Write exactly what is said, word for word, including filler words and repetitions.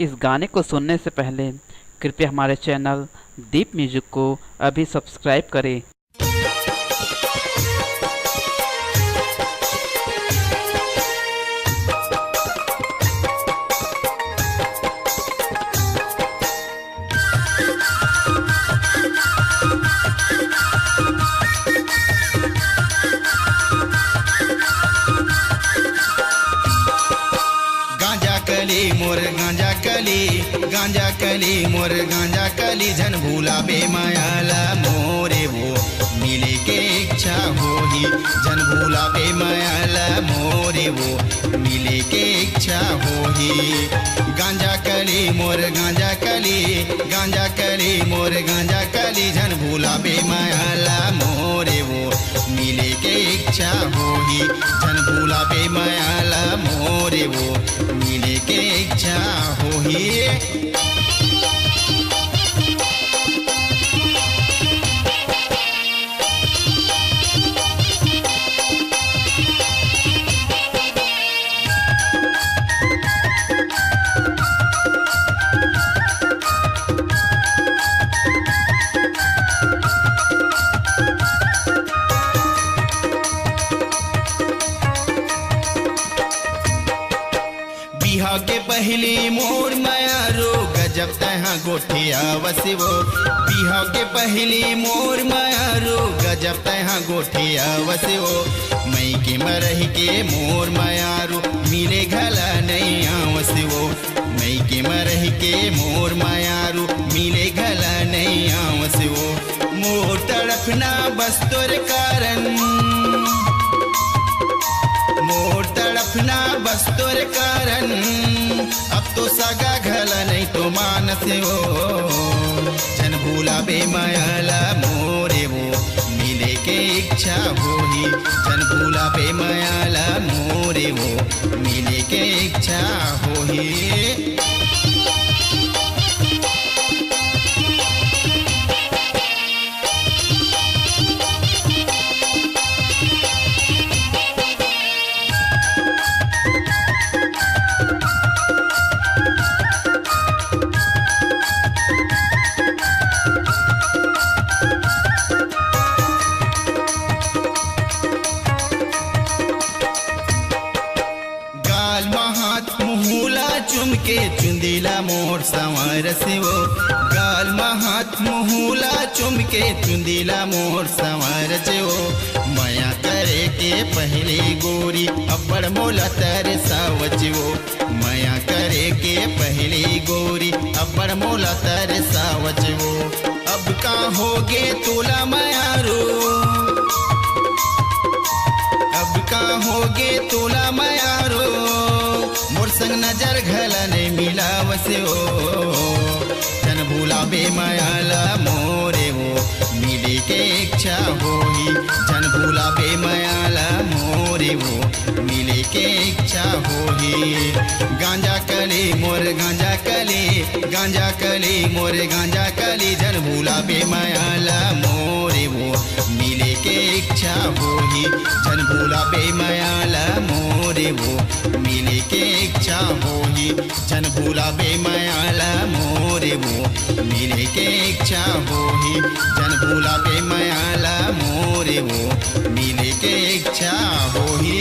इस गाने को सुनने से पहले कृपया हमारे चैनल दीप म्यूजिक को अभी सब्सक्राइब करें। गांजा कली मोर गांजा कली, गांजा कली मोर गांजा कली, झन भूलाबे मया ला मोरे वो, मिले के इच्छा होही। झन भूलाबे मया ला मोरे वो, मिले के इच्छा होही। गांजा कली मोर गांजा कली, गांजा कली मोर गांजा कली, झन भूलाबे मया ला मोरे वो, मिले के इच्छा होही। झन भूलाबे मया ला मोरे वो, मिले के इच्छा होही। बिहाव के पहिली मोर मयारो, गजब तैहा गोठियावस वो। बिहाव के पहिली मोर मयारो, गजब तैहा गोठियावस वो। मइके म रहिके मोर मयारो, मिले घला नइ आवस वो। मइके म रहिके मोर मयारो, मिले घला नइ आवस वो। मोर तड़फना बस तोर कारन, मोर तड़फना बस तोर कारन, अब तो सगा घला नइ तो मानस वो। झन भूलाबे मया ला मोरे वो, मिले के इच्छा होही। झन भूलाबे मया ला मोरे वो, मिले के इच्छा होही। गाल म हाथ मुहूला चुमके, चुंदीला मोर संवरस वो। गाल म हाथ मुहूला चुमके, चुंदीला मोर संवरस वो। मया करे के पहिली गोरी, अब्बड़ मोला तरसावच वो। मया करे के पहिली गोरी, अब्बड़ मोला तरसावच वो। अब का होगे तोला मयारो, अब का होगे तोला मयारो, मोर संग नजर घला नइ मिलावस वो। झन भूलाबे मया ला मोरे वो, मिले के इच्छा होही। झन भूलाबे मया ला मोरे वो, मिले के इच्छा होही। गांजा कली मोर गांजा कली, गांजा कली मोर गांजा कली, झन भूलाबे मया ला मोरे वो, मिले के इच्छा होही। झन भूलाबे मया ला मोरे वो, मिले के इच्छा होही। झन भूलाबे मया ला मोरे वो, मिले के इच्छा होही। झन भूलाबे मया ला मोरे वो, मिले के इच्छा होही।